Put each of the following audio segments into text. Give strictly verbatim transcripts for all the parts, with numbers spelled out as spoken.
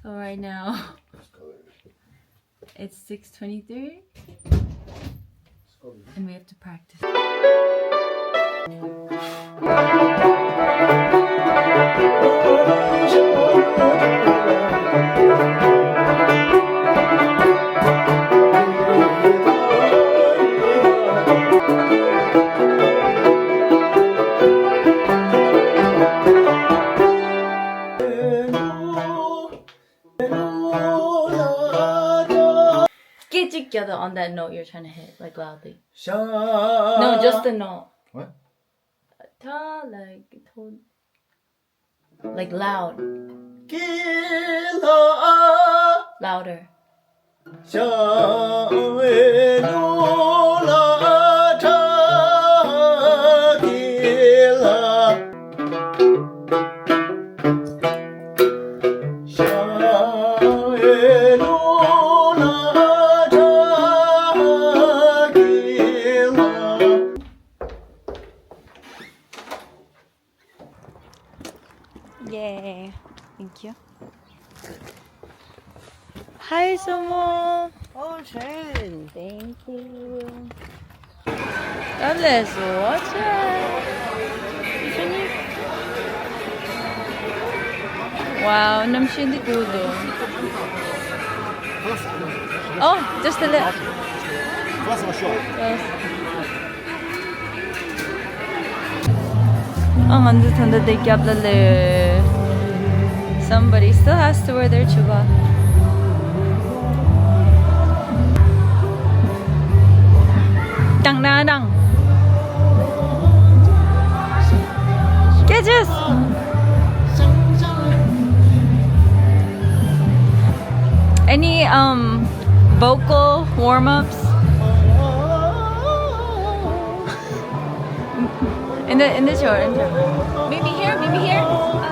So right now, it's six twenty-three, and we have to practice. སྐད་ཅིག་རྒྱག་དང་on that note you're trying to hit, like, loudly. No, just the note. What? ད་like tone, like, loud. Louder. Yay. Thank you. Hi, Sumo. Oh, schön. Thank you. God bless you. Watch out. Wow, nam shindi dudu. Oh, just a little. First one, sure. Yes. ཨ། ང་ཚོ་ད་ལྟ་དེ་རྒྱབ་ལ་ལས། Somebody still has to wear their chuba. Dang, dang, dang. Catches. Any, um, vocal warm-ups? In the, in the shore, in the shore. Maybe here, maybe here. Uh,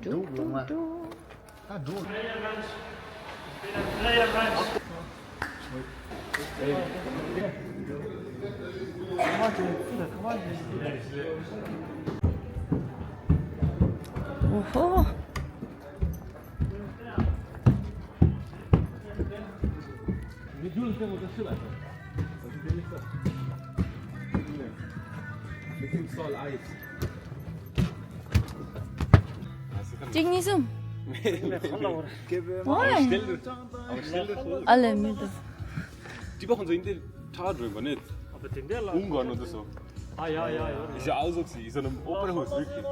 འགྲོ་འགྲོ་འགྲོ། ད་འགྲོ། འོ་ཧོ། གཅིག་གཉིས་གསུམ། Why? ཨ་ལས་མི་འདུག་ཅི་པ་ཁོང་ཚོ་ཡིན་ཏེ་ཁྲ་འགྲོ་ཡིན་པ་ནས། ཨ་ཕ་དེ་འདྲས་ལ། ཨུང་ག་ནོ་དེ་སོ། ཨ་ཡ་ཡ་ཡ། Ich auch so, ich so einem Opera House wirklich.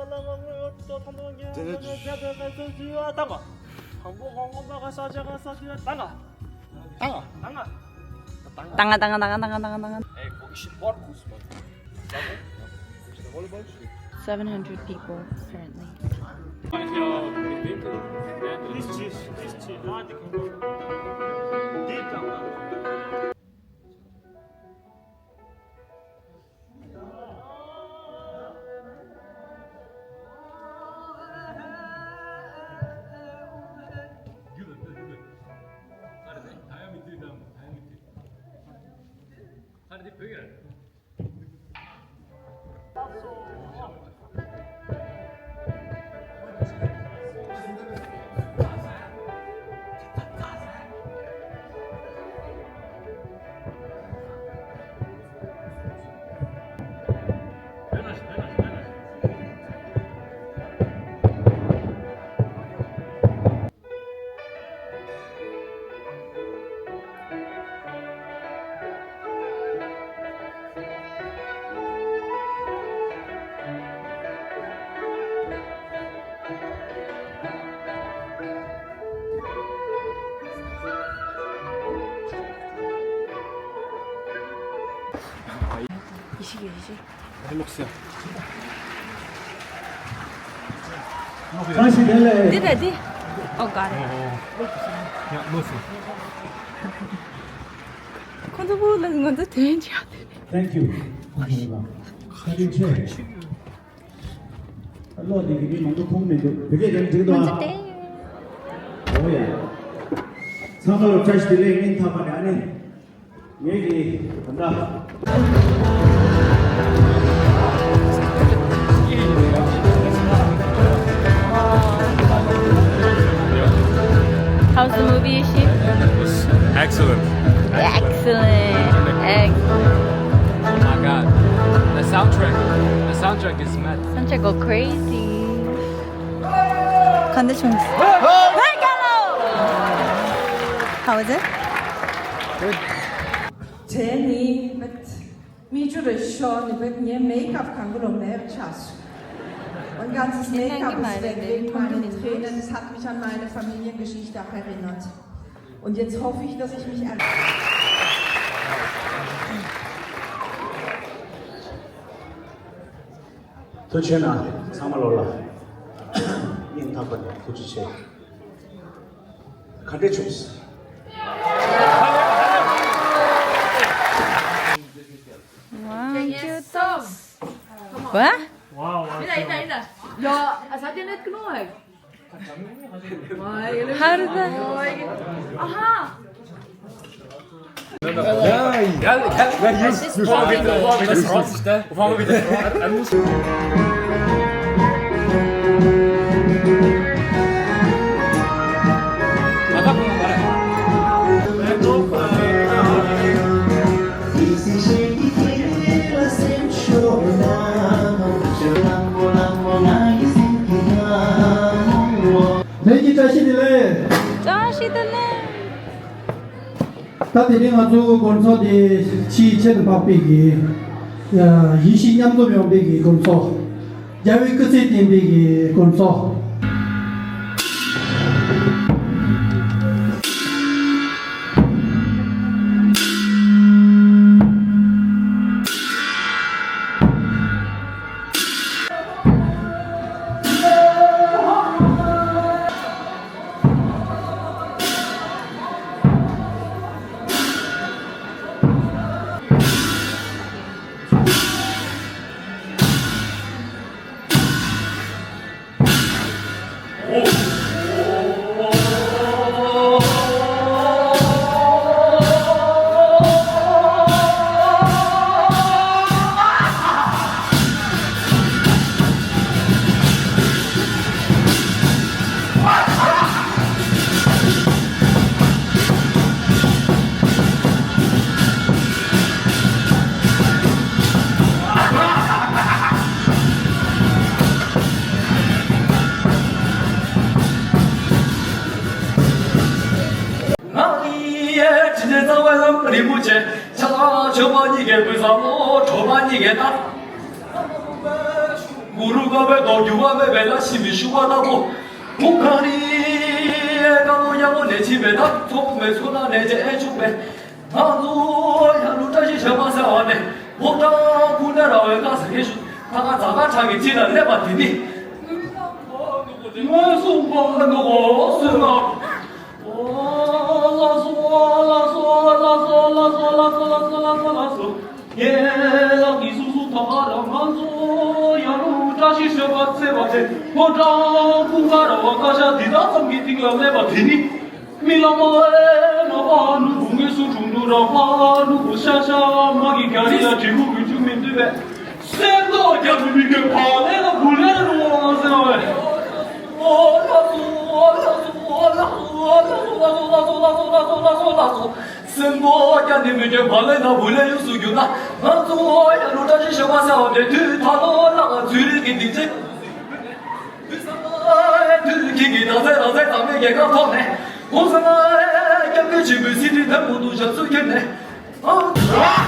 Tanga, tanga, tanga, tanga, tanga, tanga. Ey, wo ist denn Markus, Mann? Seven hundred people, apparently. ཡེ་ཤེས། ཡེ་ཤེས། བཀྲ་ཤིས་བདེ་ལེགས། འདི་རེད་འདི། ཨོ་ག་རེད། ཡ་ལོས། ཁོང་ཚོ་བུ་ལ་ང་ཚོ་དོན་བྱ། Thank you. བཀའ་དྲིན་ཆེ། བློ་བདེ་གི་མི་མང་པོ་མཐོང་མི་འདུག་བོད་སྐད་ཀྱང་འགྲིག་འདུག་ང་ཨ། ཚོ་བལྟས་ཡོད། འོ་ཡ། ཚང་མ་ལ་བཀྲ་ཤིས་བདེ་ལེགས། སྙིང་ཐག་པ་ནས་ཨ་ནི། ངེད་ཀྱི་ད་ལྟ། How's the movie, Ishi? Excellent. Excellent. Excellent. Oh my God. The soundtrack. The soundtrack is mad. Soundtrack go crazy. Conditions. Hey, Gallo! How was it? Good. Jenny, but me too, the show, but yeah, makeup kann gut mehr Chance. Und ganzes Make-up ist weg wegen meinen Tränen. Es hat mich an meine Familiengeschichte auch erinnert. Und jetzt hoffe ich, dass ich mich an ཐུགས་རྗེ་ཆེ་གནང་། ཚང་མ་ལོ་ལ་སྙིང་ཐག་པ་ནས་ཐུགས་རྗེ་ཆེ། ག་འདྲས་བྱུང་སོང་། One, two, three. What? Wow, wow. Mira, mira, mira. Yo, así tienes que no hay. How did that? Aha. Gel, gel. Gel, gel. What's wrong with the, what's wrong with the, ལྷན་རྒྱས་བཀྲ་ཤིས་བདེ་ལེགས། བཀྲ་ཤིས་བདེ་ལེགས། ད་དེ་རིང་ང་ཚོའི་དགོང་ཚོགས་དེ་ཕྱིའི་ཆེད་དུ་འཕགས་པའི་གི་ཡེ་ཤེས་མཉམ་འཛོམས་ཡོང་པའི་གི་དགོང་ཚོགས། རྒྱལ་བའི་སྐུ་ཚེ་བརྟན་པའི་གི་དགོང་ཚོགས། མོ་བྱས། ཆ་ལ་ཆོས་པ་གཉིས་ཀའི་བུ་ཟ་མོ་གྲོགས་པ་གཉིས་ཀའི་ད། གུ་རུ་བཀའ་པའི་མདོ་རྒྱུད་པ་མེད་པའི་ལ་ཤི་མི་ཤུ་བ་ལྟ་བུ། མུ་ག་རི་ཀ་མོ་ཡ་མོ་ནས་ཕྱིན་པའི་ད་ཚོགས་མེད་ཚོགས་ན་ནས་བྱས་ཨེ་ཆུག་པས། ང་ཚོ་ཡང་ལུ་བཀྲ་ཤིས་བྱ་བ་ཟེར་བ་ནས་ཕོ་བྲང་ཀུན་ནས་ར་བའི་བཀའ་ཟེར་མཁན་ཞུ། ད་ག་ཛ་དཀར་གྲགས་ཀྱི་ཕྱི་ལ་སླེབས་པ་དེ་ནི། ངོས་སུ་འབངས་ནོ་སུ་ན། ཨོ་ལགས་སོ་ལགས་སོ་ལགས་སོ། ངེད་ལགས་ཀྱི་སུ་སུ་ད་ག་ར་ང་ཚོ་ཡང་ལུ་བཀྲ་ཤིས་བྱ་བ་ཟེར་བ་དེ་ཕོ་བྲང་ཀུན་ནས་ར་བ་བཀའ་ཤག་འདི་དག་ཙམ་གྱི་སྟེང་ལ་སླེབས་པ་དེ་ནི། མི་ལ་མ་ཨེ་མ་པ་ནུ་བུ་ངེ་སུ་དྲུང་དུ་ར་པ་ནུ་བུ་ཤ་ཤ་མ་གི་ག་རི་ཡ་དྲི་བུ་གི་ཆུ་མི་འདུས་པས། སེམས་རྟོགས་རྒྱ་མི་མི་གི་བ་ལེ་ལ་བུ་ལེ་རུ་བ་ཟེར་བས། ཨོ་ལགས་སོ་ཨོ་ལགས་སོ་ཨོ་ལགས་སོ་ཨོ་ལགས་སོ་ལགས་སོ་ལགས་སོ་ལགས་སོ་ལགས་སོ། སེམས་རྟོགས་རྒྱ་མི་མི་གི་བ་ལེ་ལ་བུ་ལེ་ཡུགས་སུ་གྱུར་ན། ང་ཚོ་ཡང་ལུ་བཀྲ་ཤིས་བྱ་བ་ཟེར་བ་དེ་དུས་ད་ལོ་ལགས་ཚུལ་རིག་གི་སྡིག་ཅན། དུས་ཁྱེད་ཀྱིས་རང་བཙན་རང་བཙན་ཟེར་མེད་རྒྱལ་ཁ་ཐོབ་ནས། གོང་ས་ལ་སྐྱབས་མགོན་ཆེན་པོའི་སྲིད་ཁྲིམས་དམ་པོ་དུ་ཞབས་སུ་ཁྱེར་ནས། ཨ།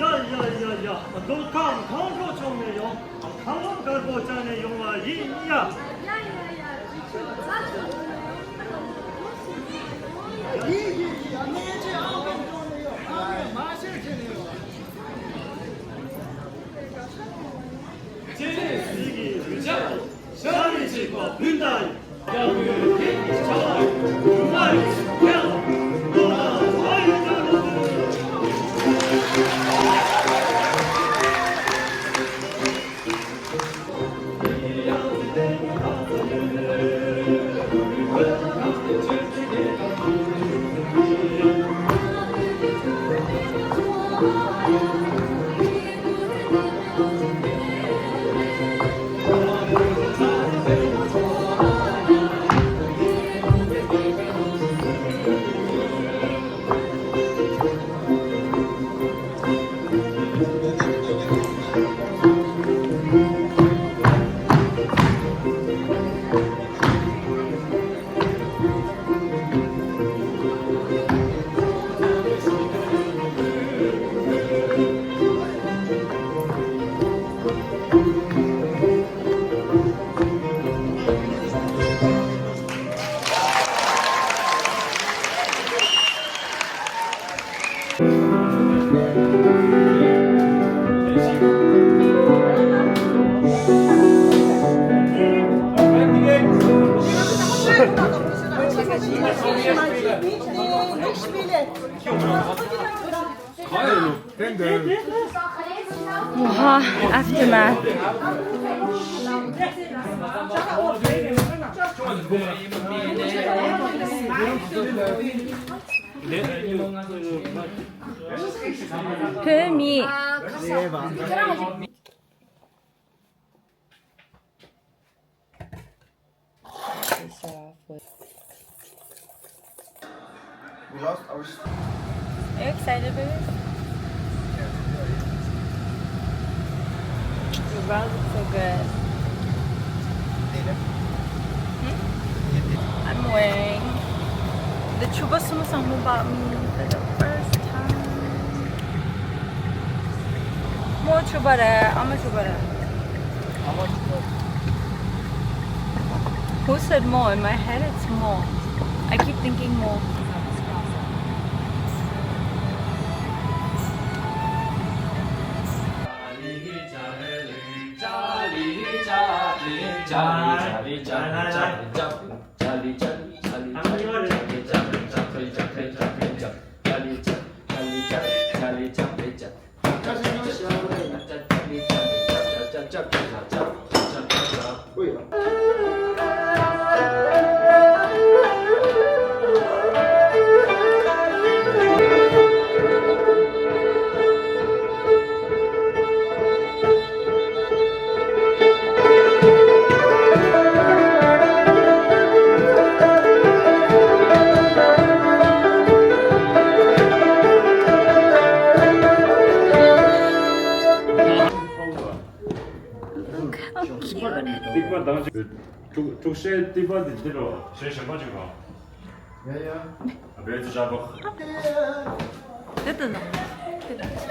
ཡ་ཡ་ཡ་ཡ། མདོ་ཁམས་ཁམས་ལྷོ་ཕྱོགས་ནས་ཡོང་། ཁམས་ལྷོ་དཀར་པོ་བཅངས་ནས་ཡོང་བ་ཡིན་ཡ། ཡ་ཡ་ཡ། ཅི་ཆོག་ཚ་ཆོག་ཡོང་ཡ། ཡིན་ཡིན་ཡིན། ཨ་ནེ་ཅི་ཨང་ཀང་ཀྲོང་ནས་ཡོང་། ཨ་ནེ་མ་ཤེས་ཁྱེད་ནས་ཡོང་། ཅེ་ཅེ་སི་གི་རུ་ཅག་ཤ་རི་ཅིག་པ་བུན་ཏ་ཡི། ཡ་གུ་ཡོད་ཁྱེད་ཀྱི་ཆ་བ་ཡི། རུ་མ་ཡི་ཁྱེད་ལ་དོ་ན་བ་ཡི་ད་ལོ། Wow, aftermath. བོད་མི། We lost our. Are you excited, baby? Yeah, yeah, yeah. Your brows look so good. Data. Hmm? I'm wearing the Chuba Sumo Sangmo bottom for the first time. More Chuba, I'm a Chuba. How much more? Who said more? In my head, it's more. I keep thinking more. ཏིག་པ་དང་ཅིག་ཕྲུག་ཕྲུག་ཤའི་ཏིག་པ་འདི་འདི་རོ། ཞེས་ཞེན་པ་ཅིག་རོ། ཡ་ཡ། ཨ་བེ་ཙི་ཞག་པོ། དེ་ལྟ་ན། དེ་ལྟ་ན།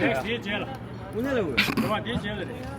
Next, དེའི་རྗེས་ལ། དངོས་གནས་ལ་འོས། དེ་བ་དེའི་རྗེས་ལ་རེད།